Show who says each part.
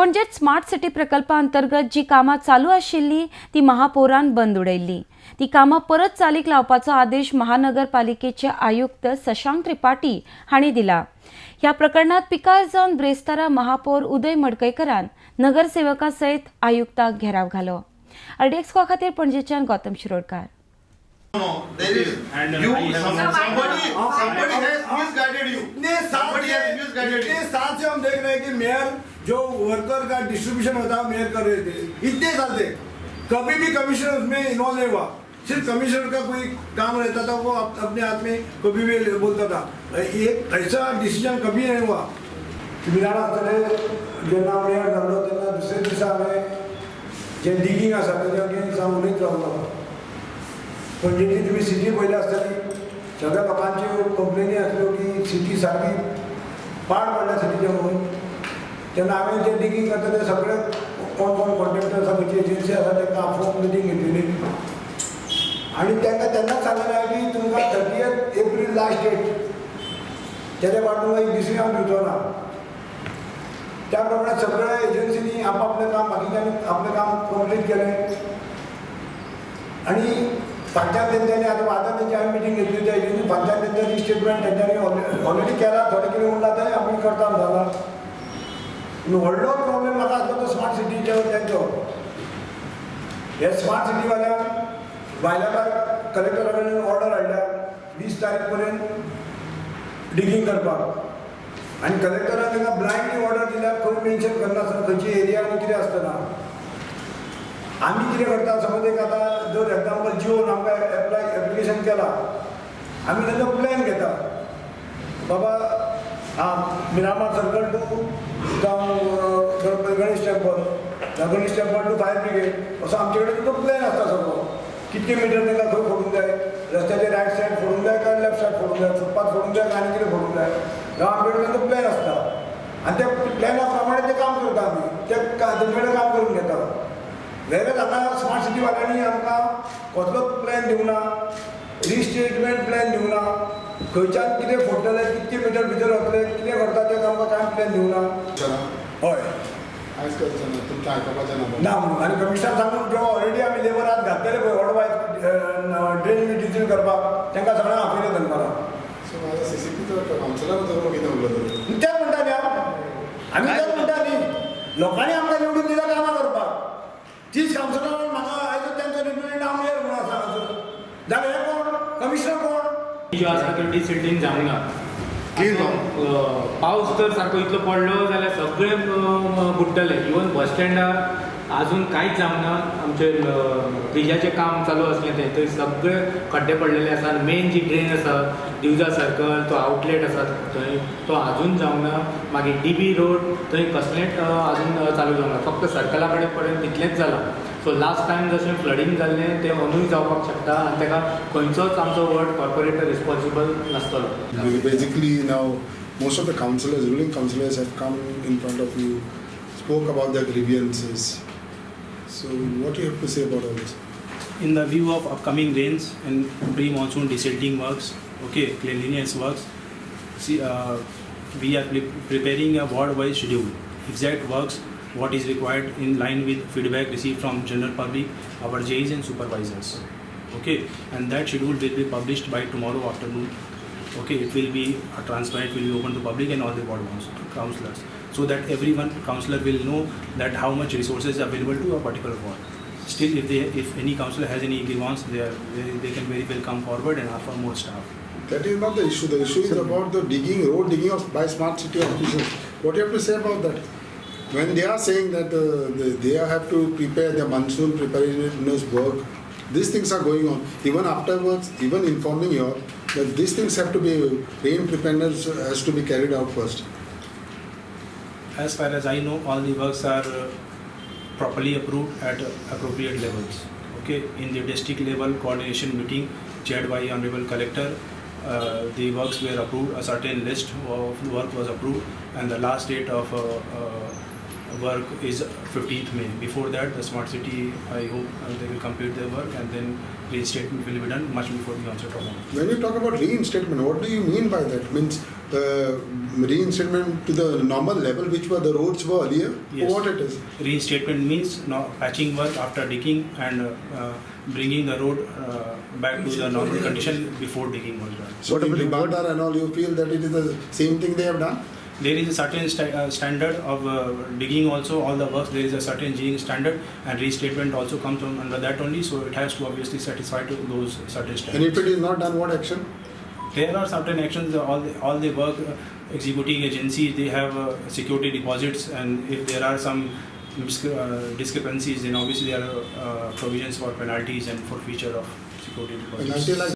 Speaker 1: पणजेत smart city प्रकल्पा अंतर्गत जी कामां चालू आशिल्ली ती महापौरान बंद उडयल्ली. ती कामां परत चालीक लावपाचो आदेश महानगरपालिकेचे आयुक्त शशांक त्रिपाठी हांणी दिला. ह्या प्रकरणात पिकार जावन ब्रेस्तारा महापौर उदय मडकयकरान नगरसेवका सयत आयुक्ताक घेराव घालो. आरडीएक्स खातीर पणजेच्यान Gautam Shirodkar.
Speaker 2: No, there is you. Somebody has misguided you. Somebody has misguided you.
Speaker 3: इतने साल से हम देख रहे हैं कि मेयर जो वर्कर का डिस्ट्रीब्यूशन होता है मेयर कर रहे थे इतने साल से, कभी भी कमिश्नर उसमें इन्वॉल्व नहीं हुआ. सिर्फ कमिश्नर का कोई काम रहता था वो अपने हाथ में कभी भी बोलता था. एक ऐसा डिसीजन कभी नहीं हुआ. मिराडा आसतले जेन्ना मेयर जाल्लो तेन्ना दुसरे दिसा हांवें जे डिगींग आसा तेज्या अगेन्स्ट हांव उलयत रावलो. पणजेची तुमी सिटी पळयली आसतली, सगळ्या लोकांच्यो कंप्लेनी आसल्यो की सिटी सारकी पाड पडल्या सिटीचे म्हणून. तेन्ना हांवें जे डिगींग करता ते सगळे कोण कोण कॉन्ट्रॅक्टर आसा, खंयची एजन्सी आसा तांकां आपोवन मिटींग घेतलेली आनी तांकां तेन्नाच सांगलें हांवें की तुमकां 30 एप्रील लास्ट डेट, तेज्या फाट तुमकां एक दिसूय हांव दिवचो ना. त्या प्रमाणे सगळ्या एजन्सींनी आपआपलें काम, बाकीच्यांनी आपलें काम कंप्लीट केलें आनी फाटल्यान तेंच्यांनी आतां आतां तेंची हांवें मिटींग घेतली त्या एजन्सी फाटल्यान तेंच्यांनी स्टेटमेंट तेंच्यांनी ऑलरेडी केला, थोडें कितें उरलां तें आमी करता जाला. व्हडलो प्रॉब्लेम म्हाका आसलो तो स्मार्ट सिटीचेर तेंचो. हे स्मार्ट सिटीवाल्यांक भायल्या भायर कलेक्टरा कडेन ऑर्डर हाडल्या 20 तारीख पर्यंत डिगींग करपाक आनी कलेक्टरान तांकां ब्लायंडली ऑर्डर दिल्या, खंय मेन्शन करनासतना खंयची एरिया आनी कितें आसतना. आमी कितें करता, समज एक आतां जर एग्जाम्पल जिओन आमकां एप्लाय एप्लिकेशन केला, आमी तेंचो प्लॅन घेता, बाबा आं मिरामार सर्कल टू जावं Ganesh temple, Ganesh temple to fire brigade, असो आमचे कडेन तेंचो प्लॅन आसता सगळो. कितके मिटर तांकां खंय फोडूंक जाय, रस्त्याचे रायट सायड फोडूंक जाय काय लेफ्ट सायड फोडूंक जाय, फुटपाथ फोडूंक जाय काय आनी कितें फोडूंक जाय, जावं आमचे कडेन तेंचो प्लॅन आसता आनी त्या प्लॅना प्रमाणे तें काम करता आमी, ते तेंचे कडेन काम करून घेता. वेगळेच आतां स्मार्ट सिटीवाल्यांनी आमकां कसलोच प्लॅन दिवना, रिस्टेटमेंट प्लॅन दिवना, खंयच्यान कितें फोडटले, कितके मिटर भितर वतले, कितें करता तें आमकां कांय प्लॅन दिवना. हय,
Speaker 2: आयज करचें ना, तुमकां आयकुपाचें ना
Speaker 3: ना म्हणून. आनी कमिशनर सांगून जो ऑलरेडी आमी लेबर आज घातलेले पळय व्हड वायज ड्रेन डिझील करपाक तांकां सगळ्यांक आपयलें दनपारां.
Speaker 2: सो आतां सीसीपीचो कावन्सिलर जर कितें उरलो
Speaker 3: तें म्हणटा न्ही आमी तेंच म्हणटा न्ही, लोकांनी आमकां निवडून दिला कामां करपाक. तीच कावन्सिलरान म्हाका आयज तेंचो रिप्रेझेंट हांव मेयर म्हणून आसा हांगासर, जाल्यार हे कोण कमिशनर कोण?
Speaker 4: ज्यो आसा त्यो डिसिल्टींग जावंक ना. पावस जर सारको इतलो पडलो जाल्यार सगळें बुडटलें. इवन बस स्टँडार आजून कांयच जावंक ना. आमचें ब्रिजाचें काम चालू आसलें तें थंय सगळे खड्डे पडलेले आसा. मेन जी ड्रेन आसा दिवजा सर्कल तो आउटलेट आसा थंय तो आजून जावंक ना. मागीर डीबी रोड थंय कसलेंच आजून चालू जावंक ना, फक्त सर्कला कडेन पर्यंत तितलेंच जालां. सो लास्ट टायम जशें फ्लडींग जाल्लें तें अंदूय जावपाक शकता आनी ताका खंयचोच आमचो वॉर्ड कॉर्पोरेटर रिस्पॉन्सिबल नासतलो.
Speaker 2: Basically now most of the councillors, ruling councillors have come in front of you, spoke about their grievances. So what do you have to say about all this?
Speaker 5: In the view of upcoming rains and pre-monsoon desilting works, okay, cleanliness works, see, we are preparing a ward-wise schedule, exact works, what is required in line with feedback received from general public, our JEs and supervisors. Okay, and that schedule will be published by tomorrow afternoon. Okay, it will be transparent, will be open to public and all the ward councillors, so that everyone councillor will know that how much resources are available to a particular ward. Still, if any councillor has any grievance, they can very well come forward and ask for more staff.
Speaker 2: That is not the issue. The issue is about the digging, road digging of by smart city officials. What do you have to say about that? When they are saying that they have to prepare the monsoon preparedness work, these things are going on. Even afterwards, even informing you that these things have to be, rain preparedness has to be carried out first.
Speaker 5: As far as I know, all the works are properly approved at appropriate levels. Okay, in the district level coordination meeting chaired by Honorable Collector, the works were approved, a certain list of work was approved, and the last date of work is 15th May. Before that, the smart city, I hope they will complete their work, and then reinstatement will be done much before the onset of monsoon.
Speaker 2: When you talk about reinstatement, what do you mean by that? Means reinstatement to the normal level which were the roads were earlier?
Speaker 5: Yes.
Speaker 2: What it is?
Speaker 5: Reinstatement means no, patching work after digging and bringing the road back to the normal condition before digging was done.
Speaker 2: So in Ribandar and all, you feel that it is the same thing they have done?
Speaker 5: There is a certain standard of digging also, all the works, there is a certain digging standard, and reinstatement also comes from under that only, so it has to obviously satisfy to those certain standards.
Speaker 2: And if it is not done, what action?
Speaker 5: There are certain actions, all the work executing agencies, they have security deposits, and if there are some discrepancies, then obviously there are provisions for penalties and forfeiture of security deposits.
Speaker 2: Penalty like